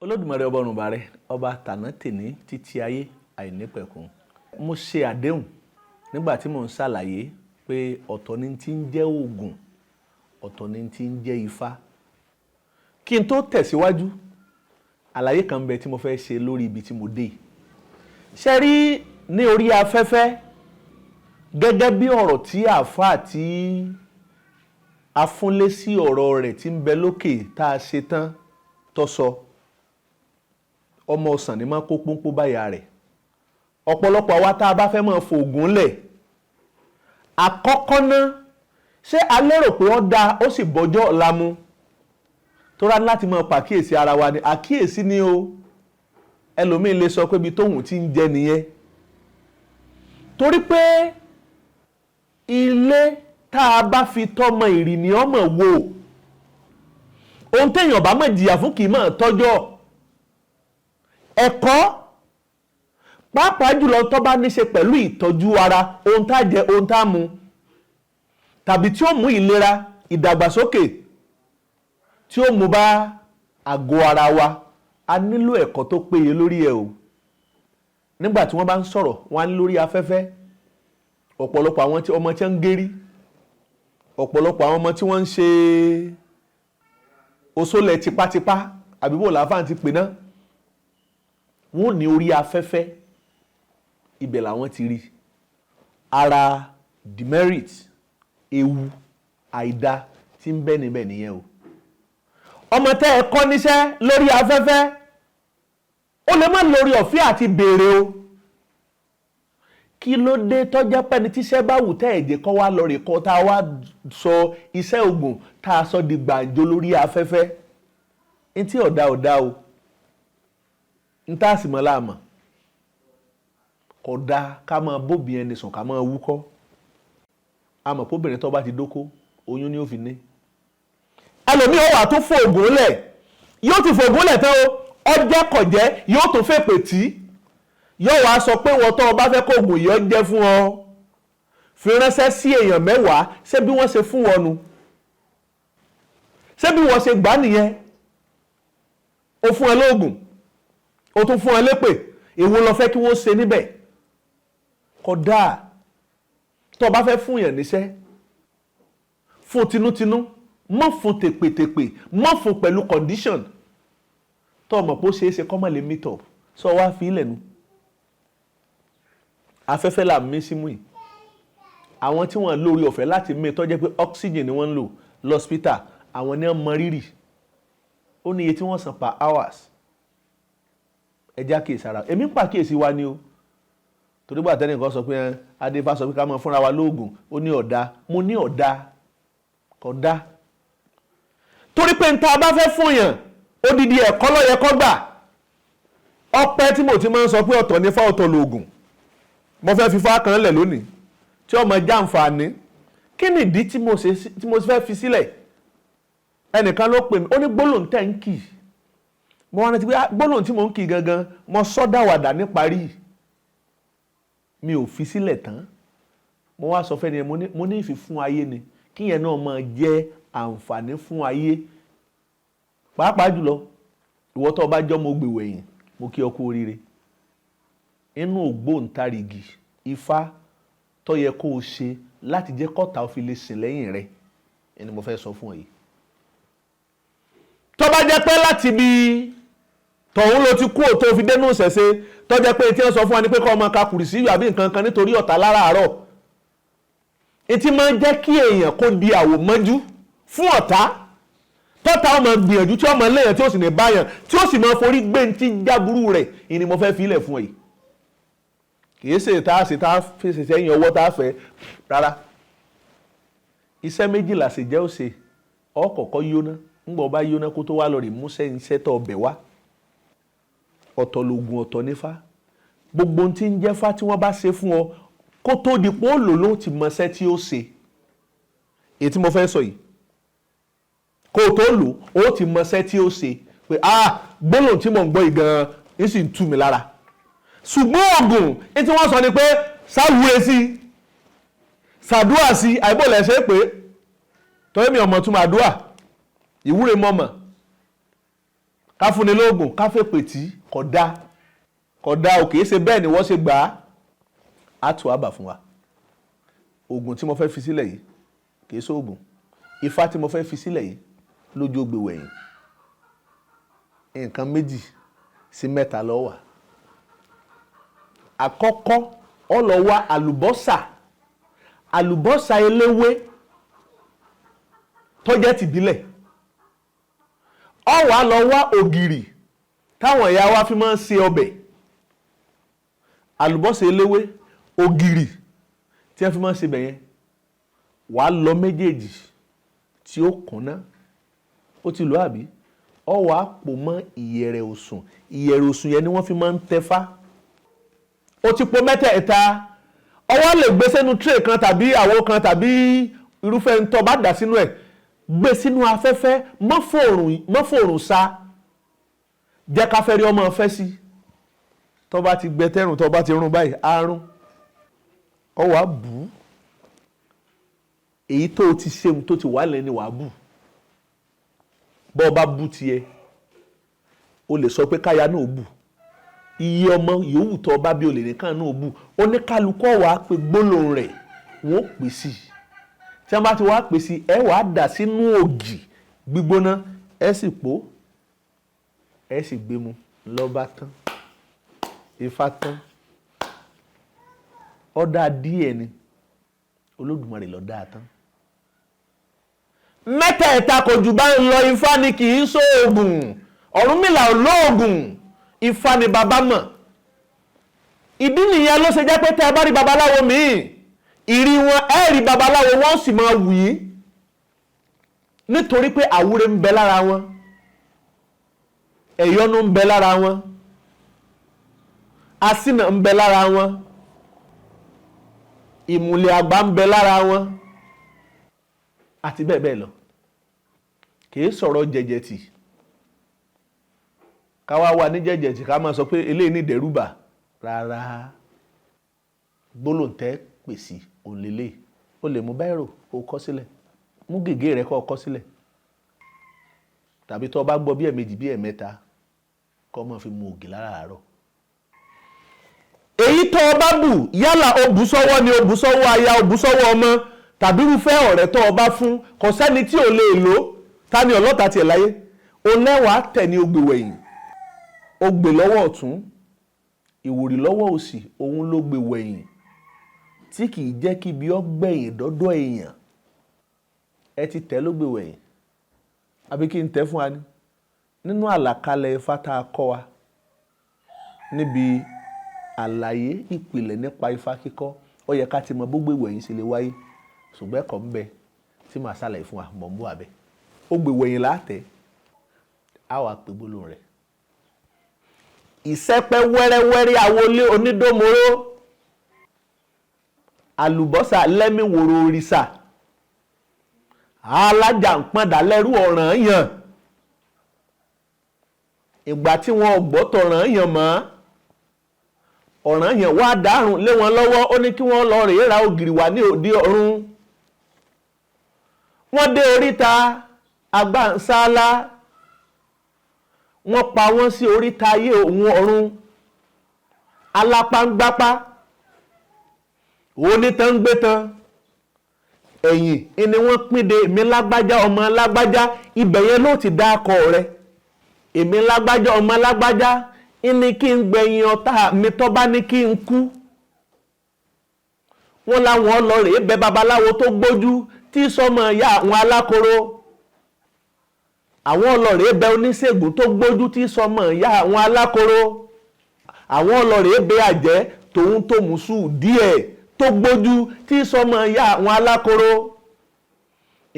Olódùmarè ọba ọ̀run bàrẹ̀, ọba tàná tèní títí ayé àìnípẹ̀kun. Mo ṣe àdéhùn nígbà tí mò ń ṣàlàyé pé ọ̀tọ̀ ni tí ń jẹ́ oògùn, ọ̀tọ̀ ni tí ń jẹ́ ifá. Kí n tó tẹ̀síwájú, àlàyé kan ń bẹ tí mo fẹ́ ṣe lórí ibi tí mo dé yìí. Ṣe rí ní orí afẹ́fẹ́, gẹ́gẹ́ bí ọ̀rọ̀ tí àáfàá tí afúnlé sí ọ̀rọ̀ rẹ̀ tí ń bẹ lókè tá a ṣe tán tó sọ, ọmọ ọ̀sán ni máa kó pọ́npọ́ báyà rẹ̀. Ọ̀pọ̀lọpọ̀ àwa tá a bá fẹ́ máa fòògùn lẹ̀, àkọ́kọ́ ná, ṣé a lérò pé ó dáa, ó sì bọ́jọ́ ọ̀la mu? Tó rá láti máa pàkíyèsí ara wa ni, àkíyèsí ni o. Ẹlòmíín lè sọ pé ibi tóun ti ń jẹ nìyẹn, torí pé ilé tá a bá fi tọ́mọ ìrìnnì ọmọ wò, ohun téèyàn bá mọ̀ jìyà fún kì í mọ̀ tọ́jọ́ ẹ̀kọ́, pàápàá jùlọ tó bá ní ṣe pẹ̀lú ìtọ́jú ara, ohun tá jẹ, ohun tá mu, tàbí tí ó mú ìlera, ìdàgbàsókè tí ó mú bá àgọ́ ara wa, a nílò ẹ̀kọ́ tó péye lórí ẹ̀ o. Nígbà tí wọ́n bá ń sọ̀rọ̀, wọ́n á ní lórí afẹ́fẹ́, ọ̀pọ̀lọpọ̀ àwọn ọmọ tí wọ́n ń gérí, ọ̀pọ̀lọpọ̀ àwọn ọmọ tí wọ́n ń ṣe oṣólẹ̀ tipátipá, àbí bò láfáà ti pè náà, wọ́n ní orí afẹ́fẹ́ ibẹ̀ làwọn ti rí. Ara demerit, ewu, àìda tí ń bẹ níbẹ̀ nìyẹn o. Ọmọ tẹ́ ẹ kọ́ níṣẹ́ lórí afẹ́fẹ́, ó lè má lórí ọ̀fẹ́ àti béèrè o. Kí ló dé tọ́jẹ́ pẹ́ni tíṣẹ́ bá wù tẹ́ ẹ̀jẹ̀ kọ́ wá lọ rè kọ́, tá a wá sọ iṣẹ́ ògùn tá a sọ di gbàǹjo lórí afẹ́fẹ́? Ntí ọ̀dà ọ̀dà o, ntá sì mọ́ láàmọ̀ kódà ká máa bóbi ẹni sùn, ká máa wúkọ́. Àmọ́ kóbìnrin tó bá ti dóko, oyún ni ó fi ní. Ẹlòmíì ó wà tó fòògùn lẹ̀, yóò ti fòògùn lẹ̀ tán o, ọjẹ́ kọ̀jẹ́, yóò tó fèpè tí yóò wá sọ pé wọ́n tó o bá fẹ́ kó oògùn yìí ó jẹ́ fún ọ, fi ránṣẹ́ sí èèyàn 10. Ṣé bí wọ́n ṣe fún wọn nu? Ṣé bí wọ́n ṣe gbà nìyẹn? O fún ẹ lóògùn, o tún fún ẹ lépè. Èwo lo fẹ́ kí wọ́n ṣe níbẹ̀? Kódà tó o bá fẹ́ fún yàn níṣẹ́, fún tinútinú, mọ́ fún tèpètèpè, mọ́ fún pẹ̀lú condition tó o mọ̀ pé ó ṣeé ṣe kọ́ mọ̀ lè meet up. Sọ wá fi ilẹ̀ nu. Afẹ́fẹ́ là ń mí símú yìí. Àwọn tí wọ́n lórí ọ̀fẹ́ láti mí, tó jẹ́ pé oxygen ni wọ́n ń lò lọ́spítà, àwọn ní wọ́n mọ rírì. Ó ní iye tí wọ́n san per hours. Ẹ já kíyèsí ara. Èmi ń pàkíyèsí wa ni o, torí gbà tẹ́nìkan sọ pé Adéfá sọ pé ká máa fúnra wa lóògùn, ó ní ọ̀dà. Mo ní ọ̀dà kódà, torí pé n ta bá fẹ́ fún yàn, odidi ẹ̀kọ́ ló yẹ kó gbà. Ọpẹ́ tí mo ti máa ń sọ pé ọ̀tọ̀ ní fá, ọ̀tọ̀ lóògùn. Mo fẹ́ fi fá kan lẹ̀ lónìí tí ọmọ jàǹfààní. Kí ni ìdí tí mo fẹ́ fi sílẹ̀? Ẹnìkan ló pè mí, ó ní gbólóhùn tẹ̀ ń kì. Mo wá rántí pé gbólóhùn tí mo ń kì gangan, mo sọ dáwàdà níparí, mi ò fi sílẹ̀ tán. Mo wá sọ fẹ́ni yẹn, mo ní ìfi fún ayé ni, kí yẹn náà máa jẹ́ àǹfààní fún ayé, pàápàá jùlọ ìwọ tó o bá jọ́ mo gbèwò ẹ̀yìn. Mo kí ọ kú oríire. Inú ògbóǹtarìgì ifá tó yẹ kó o ṣe láti jẹ́ kọ́ta ó fi lè sìn lẹ́yìn rẹ̀ ẹni mo fẹ́ sọ fún ọ yìí. Tó bá jẹ́ pé láti bí tọ̀hún ló ti kú ò tó fi dénú ìṣẹ̀ṣe, tó jẹ́ pé tí wọ́n sọ fún wa ni pé kọ́ ọmọ ka kùrìsí àbí nǹkan kan nítorí ọ̀tá láràárọ̀, etí máa ń jẹ́ kí èèyàn kó di àwòmọ́jú fún ọ̀tá, tọ́ta ọmọ gbìyànjú tí ọmọ lẹ́yìn tí ó sì ní báyàn, tí ó sì máa forí gbé ní tí jáburú rẹ̀, ìní mo fẹ́ fi ilẹ̀ fún ọ yìí. Kìí ṣe tá a ṣe tá a fèsì sẹ́yìn ọwọ́ tá a fẹ́ rárá. Iṣẹ́ méjìlá ṣe jẹ́ òṣè ọkọ̀ọ̀kọ́ yóná ńgbọ́ bá yóná kó tó wá lọ rè mú sẹ́yìn iṣẹ́ tó ọbẹ̀ wá. Ọ̀tọ̀ lògùn, ọ̀tọ̀ nífá. Gbogbo ohun tí ń jẹ́ fá tí wọ́n bá ṣe fún ọ, kó tó di pé ó lò ló ti mọṣẹ́ tí ó ṣe. Èyí tí mo fẹ́ sọ yìí, kó o tó lò ó ti mọṣẹ́ tí ó ṣe, pé ah, gbólóhùn tí mò ń gbọ́ yìí gan-an ń sì ń tú mi lára. Ṣùgbọ́n oògùn ní tí wọ́n sọ ni pé sáwúre sí, sàdúà sí, àìbò lẹ́sẹ̀ pé torí mi ọmọ túmọ̀ àdúà, ìwúre mọ̀mọ̀. Ká fúnni lóògùn, ká fèpè tí kódà kódà ò kìí ṣe bẹ́ẹ̀ ni wọ́n ṣe gbà á. Á tù àbà fún wa. Oògùn tí mo fẹ́ fi sílẹ̀ yìí kìí ṣe oògùn. Ifá tí mo fẹ́ fi sílẹ̀ yìí lójú ògbè wẹ̀yìn. Nǹkan méjì sí mẹ́ta ló wà. Àkọ́kọ́, ó lọ wá àlùbọ́sà, àlùbọ́sà eléwé tó jẹ́ tìbílẹ̀. Ó wá lọ wá ògìrì táwọn ìyá wa fi máa ń ṣe ọbẹ̀. Àlùbọ́sà eléwé, ògìrì tí wọ́n fi máa ń ṣe bẹ̀ yẹn, wàá lọ méjèèjì tí ó kúnná. Ó ti lọ àbí? Ó wá pò mọ́ ìyẹ̀rẹ̀ òsùn. Ìyẹ̀rẹ̀ òsùn yẹn ni wọ́n fi máa ń tẹfá. Ó ti po mẹ́tẹ̀ẹ̀ta. Ó wá lè gbé sínú tray kan tàbí àwo kan tàbí irúfẹ́ ń tọ́ bá dà sínú ẹ̀. Gbé sínú afẹ́fẹ́, mọ́ fòrùn sa. Jẹ́ ká fẹ́ rí ọmọ fẹ́ sí. Tó bá ti gbẹ tẹ́rùn, tó bá ti rún báyìí, á rún. Ó wá bù ú. Èyí tó ti ṣeun tó ti wà lẹ́ni wàá bù. Bọ́ ọ bá bú tiẹ̀, o lè sọ pé káya náà bù. Iye ọmọ yòówù tó bá bí o lè nìkan náà bù. Oníkálukú ó wá pé gbólóhùn rẹ̀, wọ́n ó pè sí i. Tí wọ́n bá ti wá pè sí i, ẹ wàá dà sínú ògì gbígbóná, ẹ sì pò, ẹ sì gbé mu. Ló bá tán. Ifá tán. Ó dá díẹ̀ ni. Olódùmarè ló dá tán. Mẹ́tẹ̀ẹ̀ta kò jù bá ń lọ. Ifá ni kì í ṣoògùn. Ọ̀rúnmìlà ò lóògùn. Ifá ni bàbá mọ̀. Ìdí nìyẹn ló ṣe jẹ́ pé tẹ́ ẹ bá rí babaláwo míì, ìrí wọn, ẹ rí babaláwo, wọ́n sì máa wù yín. Nítorí pé àwúre ń bẹ lára wọn, ẹ̀yọ́nú ń bẹ lára wọn, asínà ń bẹ lára wọn, ìmùlẹ̀ àgbà ń bẹ lára wọn, àti bẹ́ẹ̀ bẹ́ẹ̀ lọ. Kìí sọ̀rọ̀ jẹ̀jẹ̀tì. Ká wá wà ní jẹ̀jẹ̀tì ká máa sọ pé eléyìí ní ìdẹ́rùbà. Rárá. Gbólóhùn tẹ́ pèsè òǹlélẹ̀. O lè mú bírò kó kọ sílẹ̀. Mú gègé rẹ kó kọ sílẹ̀. Tàbí tó bá gbọ́ bí ẹ̀ẹ̀mejì bí ẹ̀ẹ̀mẹ́ta, kó máa fi mu ògì láràárọ̀. Èyí tó bá bù, yálà o bù sọ́wọ́ ni, o bù sọ́wọ́ aya, o bù sọ́wọ́ ọmọ, tàbí irúfẹ́ ọ̀rẹ́ tó bá fún, kò sẹ́ni tí ò lè lò. Ta ni ọlọ́ta tiẹ̀ láyé? O lẹ́wàá tẹ̀ ní ogbè wẹ̀yìn. O gbè lọ́wọ́ ọ̀tún, ìwòrì lọ́wọ́ òsì, òun ló gbè wẹ̀yìn tí kì í jẹ́ kí ibi ó gbẹ̀yìn dọ́dọ̀ èèyàn. Ẹ ti tẹ̀ ló gbè wẹ̀yìn. Àbí kí n tẹ̀ fún wa ni? Nínú àlàkalẹ̀ Ifá tá a kọ́ wa níbi àlàyé ìpìlẹ̀ nípa Ifá kíkọ́, ó yẹ ká ti mọ bó gbè wẹ̀yìn ṣe lè wáyé. Ṣùgbọ́n ẹ̀kọ́ ń bẹ tí màá ṣàlàyé fún wa, mọ̀ ń bọ̀ abẹ́. Ó gbè wẹ̀yìn látẹ̀, á wá pè gbólóhùn rẹ̀. Ìsẹ́pẹ́ wẹ́rẹ́wẹ́rẹ́ àwọlé onídòmóró. Àlùbọ́sà lẹ́mìwòrò òrìṣà. Alájà ń pọ́n dà lẹ́rú ọ̀ràn yàn. Ìgbà tí wọn ò gbọ́ tọ̀ràn yàn mọ́, ọ̀ràn yàn wá dárùn lé wọn lọ́wọ́. Ó ní kí wọ́n lọ rèé ra ògìrì wá ní òde ọ̀run. Wọ́n dé oríta agbáǹsálá. Wọ́n pa wọ́n sí oríta ayé òun ọ̀run. Alápángbápá, onítàn ń gbé tán. Ẹ̀yìn ni wọ́n pín de èmi lágbájá ọmọ lágbájá. Ibẹ̀ yẹn ló ti dá akọ rẹ̀. Èmi lágbájá ọmọ lágbájá, ní kí n gbẹ̀yìn ọ̀tá mi tó bá ní kí n kú. Wọ́n láwọn lọ rèé bẹ babaláwo tó gbójú tí sọmọ ìyá àwọn alákòrò. Àwọn ọlọ́rèé bẹ oníṣègùn tó gbójú tí sọmọ ìyá àwọn alákòrò. Àwọn ọlọ́rèé bẹ àjẹ́ tòun tó mùsù díẹ̀ tó gbójú tí sọmọ ìyá àwọn alákòrò.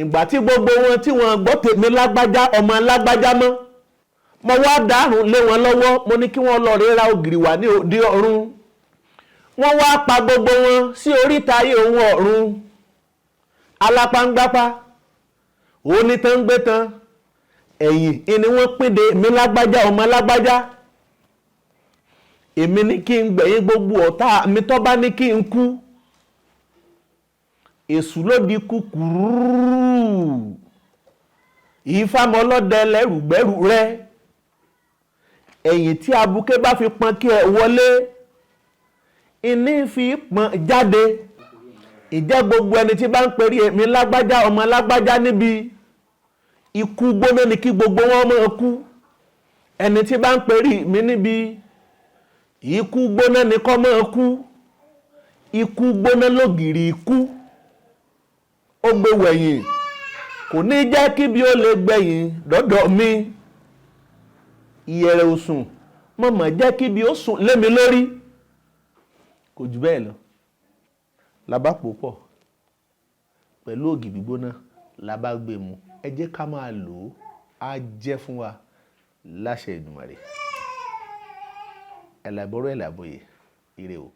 Ìgbà tí gbogbo wọn tí wọ́n gbọ́ tèmi lágbájá ọmọ lágbájá mọ́, mo wá dárùn lé wọn lọ́wọ́. Mo ní kí wọ́n lọ rèé ra ògìrì wá ní òde ọ̀run. Wọ́n wá pa gbogbo wọn sí oríta ayé òun ọ̀run. Alápángbápá, onítàn gbé tán. Ẹ̀yìn ni wọ́n pín de èmi lágbájá ọmọ lágbájá. Èmi ní kí n gbẹ̀yìn gbogbo ọ̀tá mi tó bá ní kí n kú. Èṣù ló di kúkúrú. Ìfàmọ́lọ́dẹ lẹ́rùgbẹ́rù rẹ. Ẹ̀yìn tí abuké bá fi pọn kí ẹ wọlé, ìní fi pọn jáde. Ìjẹ́ gbogbo ẹni tí bá ń perí èmi lágbájá, ọmọ lágbájá níbi, ikú gbóná ni kí gbogbo wọn máa kú. Ẹni tí bá ń perí mi níbi, ikú gbóná ni kó máa kú. Ikú gbóná lògìrì ikú, ó gbé wẹ̀yìn, kò ní jẹ́ kí bí ó lè gbẹ̀yìn dọ́dọ̀ mi. Ìyẹ̀rẹ̀ òsùn mọ̀mọ́ jẹ́ kí bí ó sùn lé mi lórí. Kò jù bẹ́ẹ̀ lọ. La bá pò pọ̀ pẹ̀lú ògì gbígbóná, la bá gbé mu. Ẹ jẹ́ ká máa lò ó, á jẹ́ fún wa láṣẹ Èdùmàrè. Ẹ̀làbọ̀rọ̀, ẹ̀làbọ̀yè, ire o.